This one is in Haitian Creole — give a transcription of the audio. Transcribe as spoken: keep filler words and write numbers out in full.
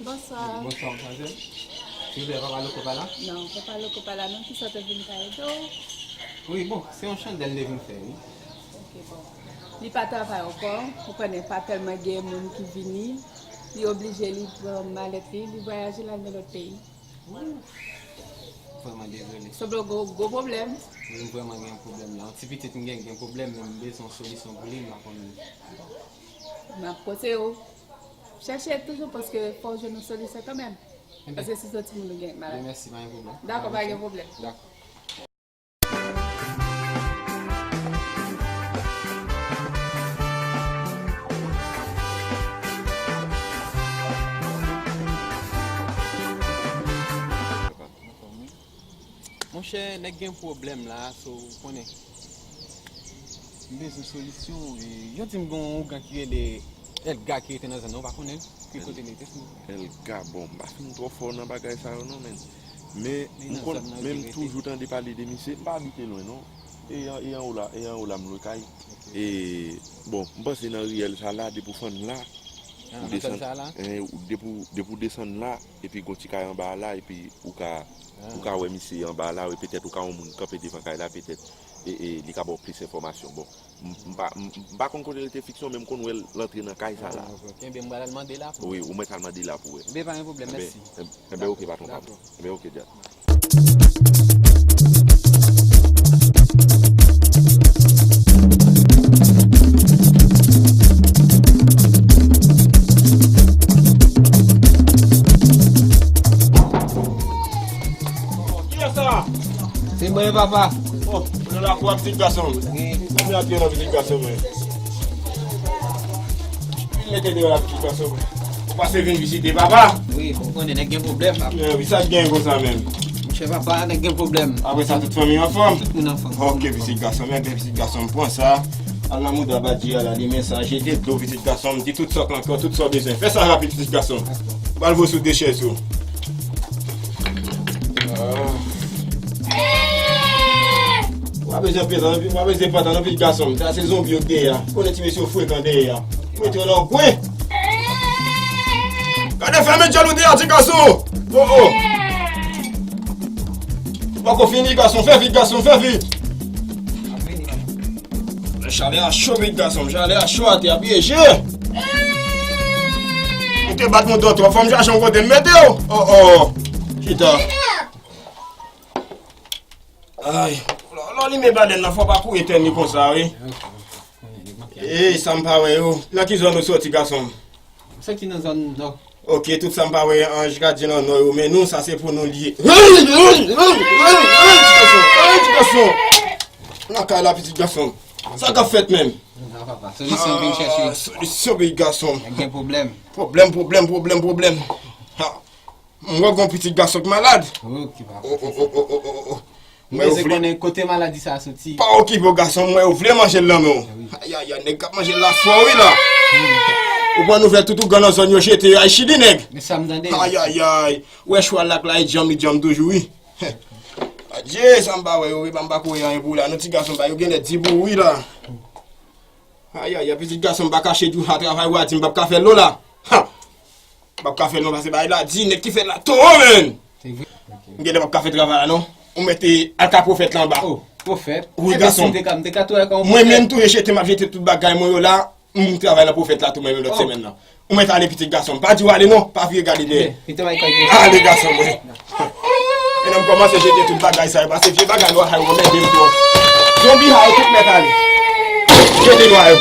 Bonswa. Bonswa, madmwazèl. Silvouplè, papa Loko pa la? Non, papa Loko pa la non, kisa w te vin ka ede w? Wi, bon, se yon chandèl m te vin fè, wi. Ok, bon. Li pa travay ankò, ou konnen pa tèlman gen moun ki vini, li oblije li pran malèt li, li vwayaje l al nan lòt peyi. Vrèman dezole. Sanble w gwo, gwo pwoblèm. Wi, m vrèman gen yon pwoblèm la. Yon ti pitit m gen, gen pwoblèm, men m bezwen yon solisyon pou li, m pa konn. M ap konseye w. Chèche toujou paske fò w jwenn yon solisyon kanmenm. Paske se yon timoun ou gen malad. Mèsi, pa gen pwoblèm. Dakò, pa gen pwoblèm. Dakò. Monchè, nèg gen pwoblèm la, so, ou konnen. M bezwen solisyon. E, yo di m gen yon ougan ki rele Elga ki rete nan zòn nan, ou pa konnen l? Ki kote l rete, silvouplè? Elga, bon, m pa fin twò fò nan bagay sa yo non, men. Men, m konn, men m toujou tande pale de misye. M pa abite lwen non. E an, e anwo la, e anwo la m lwe kay. E, bon, m panse nan riyèl sa la, depi w fann la, ou desann, eh, ou, depi w, depi w desann la, epi gon ti kay anba a la, epi ou ka, ou ka wè misye anba a la, wi, petèt ou ka wè yon moun kanpe devan kay la, petèt, e, e, li ka ba w plis enfòmasyon. Bon, m, m pa, m, m pa konn kote l te fiks non, men m konn wè l antre nan kay sa la. Ah, ok. Enben, m pral al mande la pou. Wi, ou mèt al mande la pou wè. Enben, pa gen pwoblèm, mèsi. Enben, enben, ok, patwon, patwon. Enben, ok, djad. Kiyès sa? Se mwen, papa. Oh, mwen nan lakou a, pitit gason m. Wi. Mwen ap nan pitit gason mwen. Vin mete deyò la, pitit gason mwen. Ou pase vin vizite papa? Wi, ou konnen nèg gen pwoblèm, papa. Eh, wi, sa k gen konsa menm? Monchè, papa, nèg gen pwoblèm. Apre sa, tout fanmi anfòm? Tout moun anfòm. Ok, pitit gason m, enben pitit gason m, pran sa. Al nan mouda Badji a la, li men sa, jete dlo, pitit gason m, di tout sa w k nan kè w, tout sa w bezwen. Fè sa rapid, pitit gason m. Ba l voye sou de chèz yo. Ah. W ap bezwen peta, w ap bezwen pata nan pitit gason m. Sa se zonbi yo k dèyè a. Konnen ti mesye yo frekan dèyè a. Mete yo nan yon kwen. Gade fèmen djòl ou dèyè a, ti gason. Oh, oh. Pako fini, gason, fè vit, gason, fè vit. Chalè a cho, pitit gason m, chalè a cho, atè a pyeje. Ou te bat mouton twòp, fò m chache yon kote m mete w. Oh, oh. Chita. Ay, lò, lò limen balèn nan, fò w pa kouri etèn li konsa, wi. Ey, sa m pa wè yo. Nan ki zòn ou soti, gason m? M soti nan zòn nò. Ok, tout sa m pa wè anj gadyen nan nò yo, men nou, sa se pou nou li ye. Ey, ey, ey, ey, ey, ti gason, ey, ti gason. Nan kay la, pitit gason. Sa k ap fèt menm? Non, papa, solisyon m vin chèche. Ah, solisyon, pitit gason. Nèg gen pwoblèm. Pwoblèm, pwoblèm, pwoblèm, pwoblèm. Ha. M wè gon pitit gason k malad. Ok, papa. Oh, oh, oh, oh, oh, oh, oh. M bezwen konnen kote maladi sa a soti. Pa okipe w, gason, m wè yo vle manje l nan men w. Ayayay, nèg k ap manje l la fò, wi, la. Ou pran nouvèl tout ougan nan zòn yo jete yo, ay chili, nèg. Men sa m tande. Ayayay, ou wè chwal la k la, li djanm, li djanm toujou, wi. Adje, sa m pa wè yo, wi, pa m pa kouri anyen pou la. Non, ti gason, ba yo genlè di pou ou, wi, la. Ayayay, pitit gason m pa kache di w sa travay w a di m p ap ka fè l non la. Ha! M p ap ka fè l non, pase bagay la di, nèg ki fè l la toro, menn. Se vre? M genlè p ap ka fè travay la non. Ou mete al ka pwofèt la anba. Oh, pwofèt? Wi, gason. Mwen menm tou, jete m ap jete tout bagay mwen yo la. M travay nan pwofèt la tou mwen menm lòt semèn nan. Ou mèt ale pitit gason m. Pa di w ale non, pa vire gade dèyè. Ale gason mwen. E nan m kòmanse jete tout bagay sa yo, pase vye bagay nwa sa yo anmède m twòp. Zonbi sa yo tout mèt ale. Jete nwa yo.